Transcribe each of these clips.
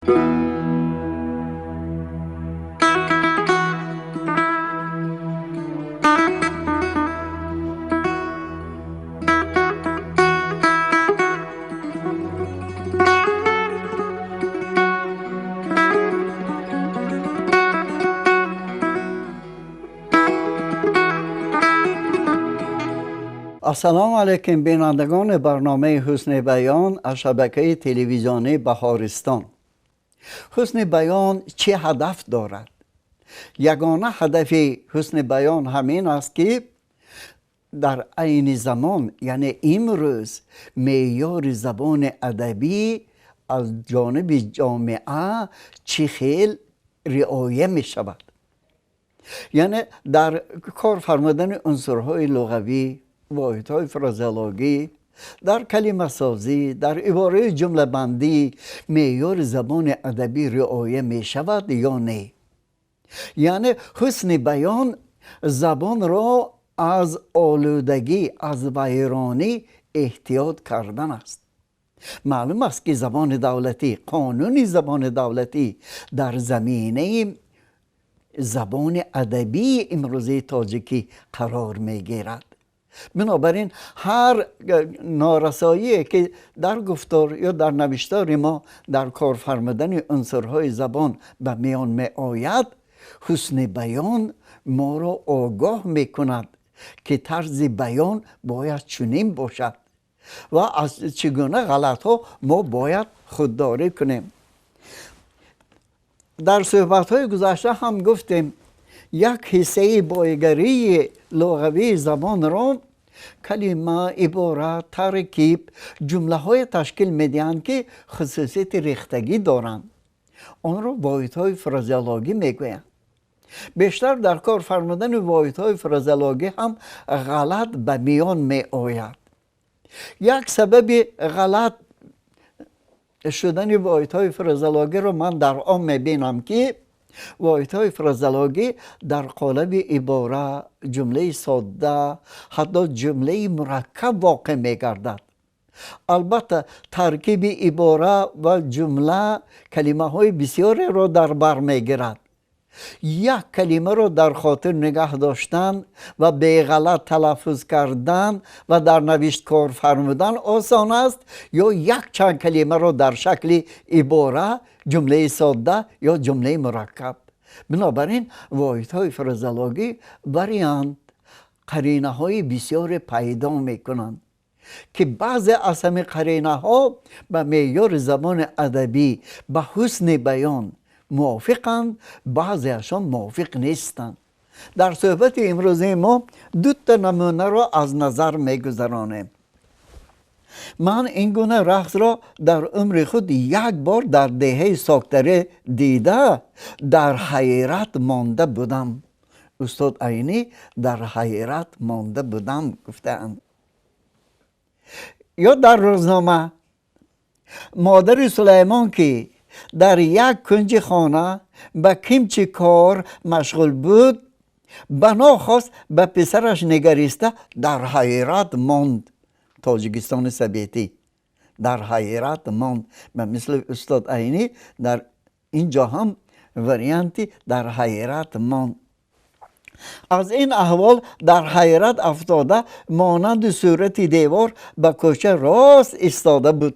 Ассалому алайкум бинандагони барномаи Ҳусни баён аз шабакаи телевизионии Баҳористон. Ҳусни баён чӣ ҳадаф дорад? Ягона ҳадафи ҳусни баён ҳамин аст, ки дар айни замон, яъне имрӯз, меъёри забони адабӣ аз ҷониби ҷомеа чӣ хел риоя мешавад. Яъне дар кор фармудани унсурҳои луғавӣ, воҳидҳои фразеологӣ, дар калимасозӣ, дар ибораи ҷумлабандӣ меъёри забони адабӣ риоя мешавад ё не. Яъне ҳусни баён забонро аз олудагӣ, аз вайронӣ эҳтиёт кардан аст. Маълум аст, ки забони давлатӣ, қонуни забони давлатӣ дар заминаи забони адабии имрӯзаи тоҷикӣ қарор мегирад. Бинобар ин ҳар норасоие, ки дар гуфтор ё дар навиштори мо дар кор фармудани унсурҳои забон ба миён меояд, ҳусни баён моро огоҳ мекунад, ки тарзи баён бояд чунин бошад ва аз чӣ гуна ғалатҳо мо бояд худдорӣ кунем. Дар суҳбатҳои гузашта ҳам гуфтем, як ҳиссаи боигарии луғавии забонро калима, ибора, таркиб, ҷумлаҳое ташкил медиҳанд, ки хусусияти рехтагӣ доранд. Онро воҳидҳои фразеологӣ мегӯянд. Бештар дар кор фармудани воҳидҳои фразеологӣ ҳам ғалат ба миён меояд. Як сабаби ғалат шудани воҳидҳои фразеологиро ман дар он мебинам, ки воҳидҳои фразеологӣ дар қолаби ибора, ҷумлаи содда, ҳатто ҷумлаи мураккаб воқеъ мегардад. Албатта, таркиби ибора ва ҷумла калимаҳои бисёреро дар бар мегирад. Як калимаро дар хотир нигаҳ доштан ва беғалат талаффуз кардан ва дар навишт кор фармудан осон аст ё якчанд калимаро дар шакли ибора, ҷумлаи содда ё ҷумлаи мураккаб. Бинобар ин воҳидҳои фразеологӣ вариант, қаринаҳои бисёре пайдо мекунанд, ки баъзе аз ҳамин қаринаҳо ба меъёри забони адабӣ, ба ҳусни баён мувофиқанд, баъзеашон мувофиқ нестанд. Дар суҳбати имрӯзаи мо дута намунаро аз назар мегузаронем. Ман ин гуна рақсро дар умри худ як бор дар деҳаи Соктаре дида, дар ҳайрат монда будам. Устод Айнӣ дар ҳайрат монда будам гуфтаанд. Ё дар рӯзнома: модари Сулаймон, ки дар як кунҷи хона ба кимчи кор машғул буд, ба нохост ба писараш нигариста дар ҳайрат монд. Тоҷикистони советӣ. Дар ҳайрат монд. Ба мисли устод Айнӣ дар ин ҷо ҳам варианти дар ҳайрат монд. Аз ин аҳвол дар ҳайрат афтода, монанди сурати девор ба кӯча рост истода буд.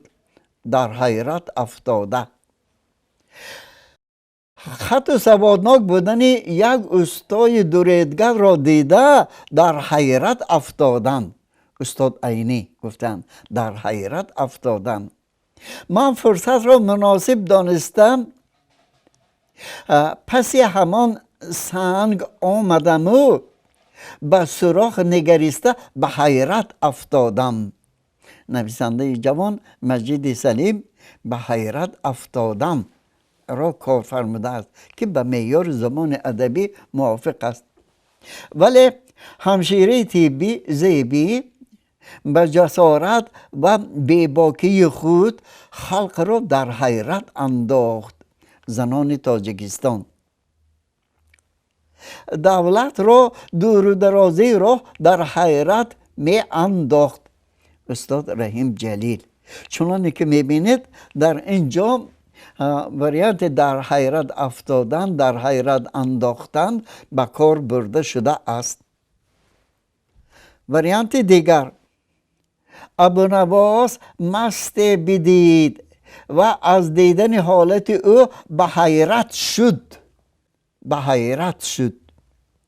Дар ҳайрат афтода. Хату саводнок будани як устои дуредгарро дида, дар ҳайрат афтодам. Устод Айнӣ гуфтанд, дар ҳайрат афтодам. Ман фурсатро муносиб донистам, паси ҳамон санг омадаму ба сурох нигариста ба ҳайрат афтодам. Нависандаи ҷавон Маҷиди Салим ба ҳайрат афтодам ро кор фармудааст, ки ба меъёри забони адабӣ мувофиқ аст. Вале ҳамшираи тиббӣ Зебӣ ба ҷасорат ва бебокии худ халқро дар ҳайрат андохт. Занони Тоҷикистон. Давлатро дуру дарозии роҳ дар ҳайрат меандохт. Устод Раҳим Ҷалил. Чуноне ки мебинед, дар ин ҷо варианти дар ҳайрат афтодан, дар ҳайрат андохтан ба кор бурда шудааст. Варианти дигар: Абунавос масте бидид ва аз дидани ҳолати ӯ ба ҳайрат шуд, ба ҳайрат шуд.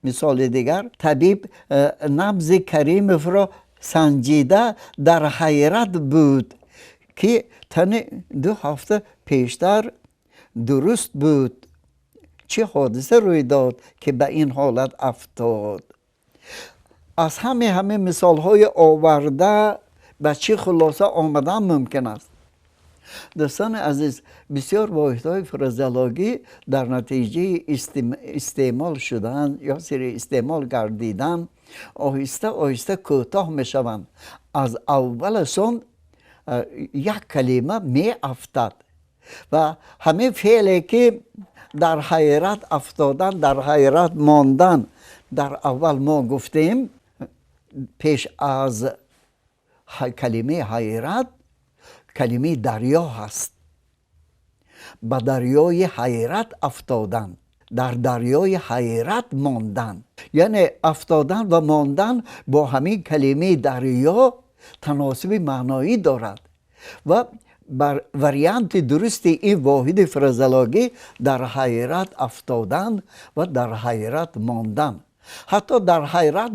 Мисоли дигар: табиб набзи Каримовро санҷида дар ҳайрат буд, ки тани 2 ҳафта пештар дуруст буд. Чӣ ҳодиса рӯй дод, ки ба ин ҳолат афтод? Аз ҳамаи мисолҳои оварда ба чӣ хулоса омадан мумкин аст? Дӯстони азиз, бисёр воҳидҳои фразеологӣ дар натиҷаи истеъмол шудан ё сири истеъмол гардидан оҳиста оҳиста кӯтоҳ мешаванд. Аз аввалашон як калима меафтад ва ҳамин феъле, ки дар ҳайрат афтодан, дар ҳайрат мондан дар аввал мо гуфтем, пеш аз калимаи ҳайрат калимаи дарё ҳаст. Ба дарёи ҳайрат афтодан, дар дарёи ҳайрат мондан, яъне афтодан ва мондан бо ҳамин калимаи дарё таносуби маъноӣ дорад ва бар варианти дурусти ин воҳиди фразеологӣ дар ҳайрат афтодан ва дар ҳайрат мондан. Ҳатто дар ҳайрат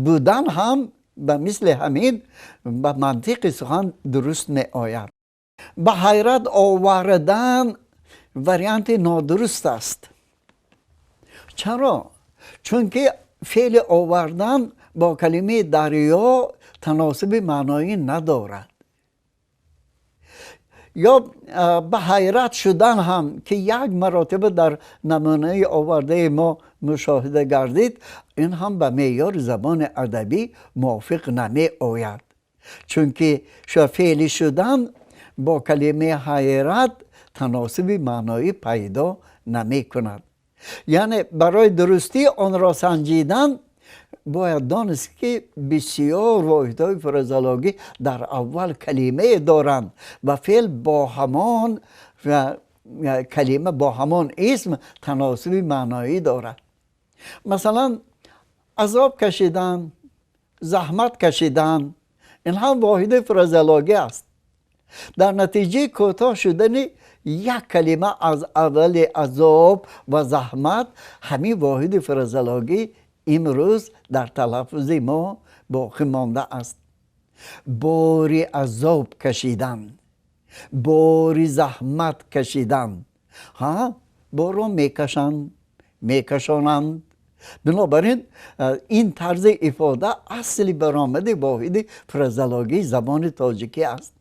будан ҳам ба мисли ҳамин ба мантиқи сухан дуруст меояд. Ба ҳайрат овардан варианти нодуруст аст. Чаро? Чунки феъли овардан бо калимаи дарё таносуби маъноӣ надорад. Ё ба ҳайрат шудан ҳам, ки як маротиба дар намунаи овардаи мо мушоҳида гардид, ин ҳам ба меъёри забони адабӣ мувофиқ намеояд, чунки феъли шудан бо калимаи ҳайрат таносуби маъноӣ пайдо намекунад. Яъне барои дурустии онро санҷидан бояд донист, ки бисёр воҳидҳои фразеологӣ дар аввал калимае доранд ва феъл бо ҳамон калима, бо ҳамон исм таносуби маъноӣ дорад. Масалан, азоб кашидан, заҳмат кашидан, ин ҳам воҳиди фразеологӣ аст. Дар натиҷаи кӯтоҳ шудани як калима аз аввали азоб ва заҳмат ҳамин воҳиди фразеологӣ имрӯз дар талаффузи мо боқӣ мондааст. Бори азоб кашидан, бори заҳмат кашидан. Ҳа, борро мекашанд, мекашонанд. Бинобар ин ин тарзи ифода асли баромади воҳиди фразеологии забони тоҷикӣ аст.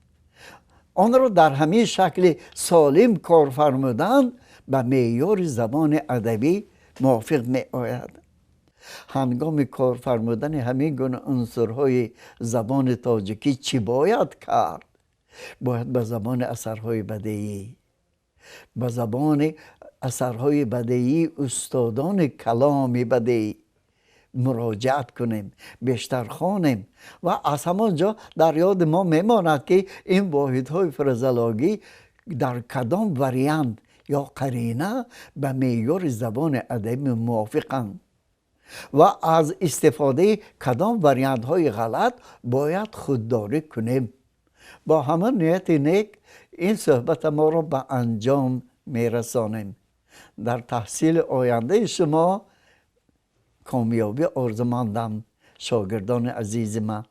Онро дар ҳамин шакли солим кор фармудан ба меъёри забони адабӣ мувофиқ меояд. Ҳангоми кор фармудани ҳамин гуна унсурҳои забони тоҷикӣ чӣ бояд кард? Бояд ба забони асарҳои бадеӣ, ба забони асарҳои бадеӣ устодони каломи бадеӣ муроҷиат кунем, бештар хонем ва аз ҳамон ҷо дар ёди мо мемонад, ки ин воҳидҳои фразеологӣ дар кадом вариант ё қарина ба меъёри забони адабӣ мувофиқанд ва аз истифодаи кадом вариантҳои ғалат бояд худдорӣ кунем. Бо ҳамон нияти нек ин суҳбата моро ба анҷом мерасонем. Дар таҳсили ояндаи шумо комёбӣ орзумандам, шогирдони азизи ман.